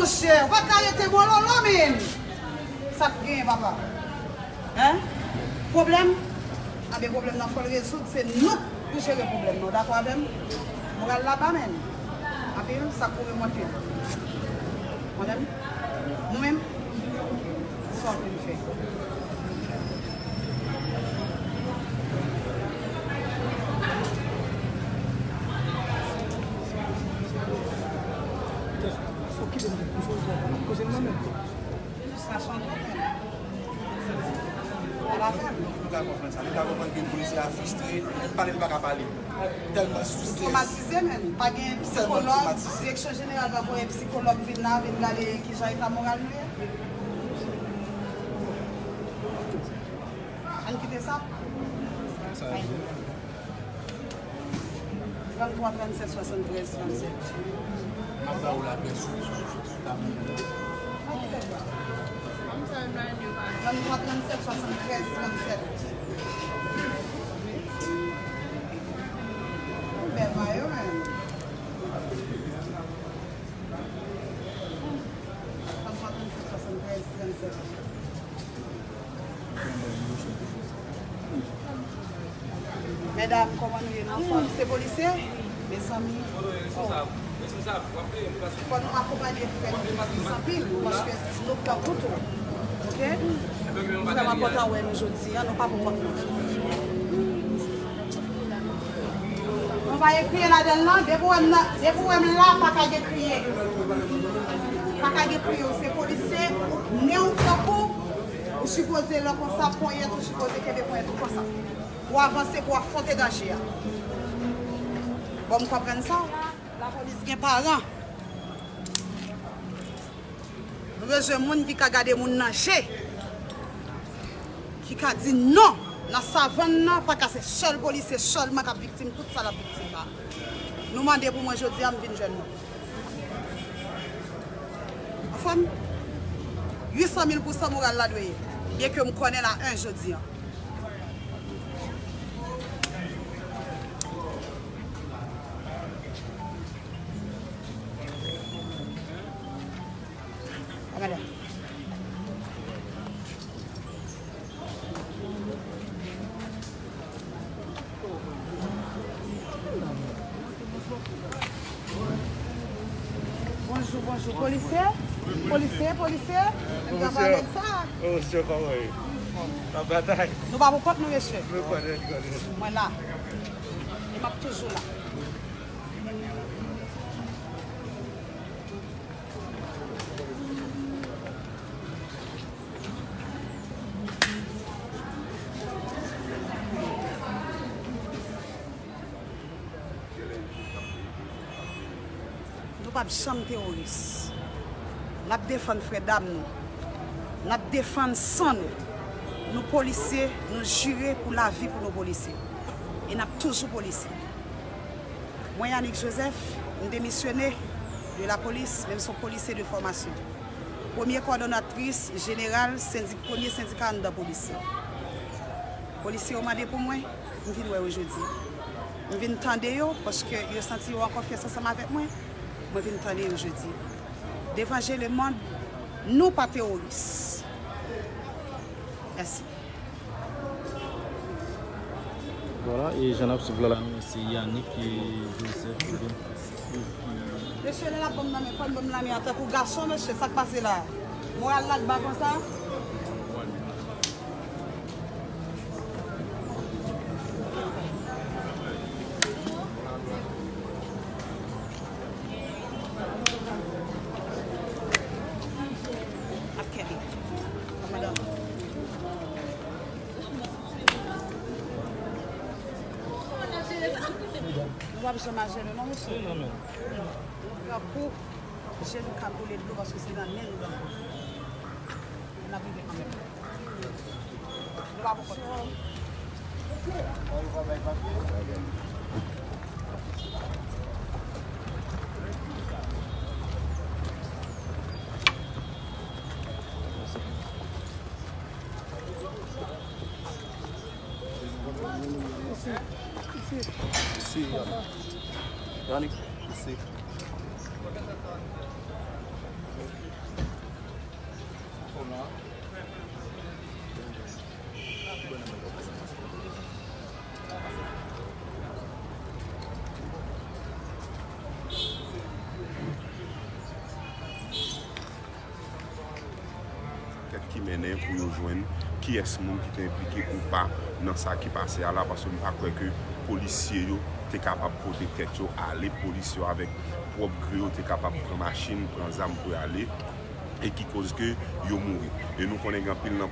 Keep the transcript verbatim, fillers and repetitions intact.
Chè, ou pa ka rete mololo, men. Sa k genyen, papa? Hein? Pwoblèm? Anben, pwoblèm nan fò l rezoud, se nou k pou jere pwoblèm nan. Ou dakò avè m? Moral la ba, men. Anpil, sa k pou remòke. Mwen menm? Nou menm? Sa w vin fè? Frustrasyon twòp, men. Pa la pèn. Nou ka konprann sa. Nou ka konprann ke polisye a fristre, li pale, li pa ka pale. Tèlman sou strès. Twomatize, men. Pa gen psikològ. Direksyon jeneral pa voye psikològ vin la, vin gade kijan eta moral nou ye. Ann kite sa. Trannntwa, trannsèt, swasanntrèz, trannsèt. M ap ba ou lapè sou, sou, sou, sou tab. Trannntwa, trannsèt, swasanntrèz, trannsèt. Bèl mayo, men. Trannntwa, trannsèt, swasanntrèz, trannsèt. Medam, kòman nou ye, nou anfòm? Se polisye? Mezanmi, fò, fò nou akonpanye frè nou ki plis anpil, paske nou pran kouto. Oke? Nou vrèman kontan wè nou jodi a, nou pa pou kont nou. Nou pa gen kriye ladan l, non. Depi w wè m nan, depi w wè m la, pa ka gen kriye. Pa ka gen kriye. Ou se polisye, ou nen w tankou, ou sipoze lè konsa, ponyèt, ou sipoze kenbe ponyèt ou konsa. Pou w avanse, pou w afwonte danje a. Bon, m konprann sa. Lapolis gen paran. Nou bezwen moun ki ka gade moun nan je, ki ka di non. Nan savann nan, pa ka se sèl polisye sèlman k ap viktim tout sa l ap viktim la. Nou mande pou mwen jodi a, m vin jwenn nou. Anfòm? Uit san mil pousan moral la dwe ye. Byenke m konnen l a en jodi a. Bonjou, bonjou. Polisye? Polisye, polisye? Menm travay nèg sa. Oh, monchè, kòman ye? N ap batay. Nou pa pou kont nou, mesye. Mwen la. E m ap toujou la. Nou p ap janm teworis. N ap defann frè dam nou. N ap defann san nou. Nou polisye, nou jire pou lavi pou nou polisye. E n ap toujou polisye. Mwen Yanick Joseph, m demisyone de lapolis, men m se yon polisye de fòmasyon. Premye kòdonatris jeneral sendik, premye sendika anndan polis yo. Polisye yo mande pou mwen, m vin wè yo jodi. M vin tande yo, paske yo santi yo an konfyans ansanm avèk mwen. Mwen vin tande yo jodi. Devan je lemonn, nou pa teworis. Mèsi. Vwala, e jan n ap swiv la, la, nou, se Yanick e Joseph Ruben. Mesye, lè n ap ban m nan men, fò n ban m nan men an tankou gason, mesye, sa k pase la? Moral la k ba konsa? Ap kenbe. Madanm. Nou p ap janm a jenou non, mesye. Wi, non, men. Nou pran kou, jenou k ap boule dlo paske se nan nen nou pran kou. N ap rive kanmenm. Nou pa pou kont nou. Isi, Yannick. Yannick, isi. Ankèt ki mennen pou yo jwenn kiyès moun ki te enplike ou pa nan sa ki pase a la, paske m pa kwè ke polisye yo te kapab pote tèt yo ale, polis yo avèk pwòp gri yo te kapab pran machin, pran zam pou y ale, e ki koz ke yo mouri. E nou konnen gen anpil nan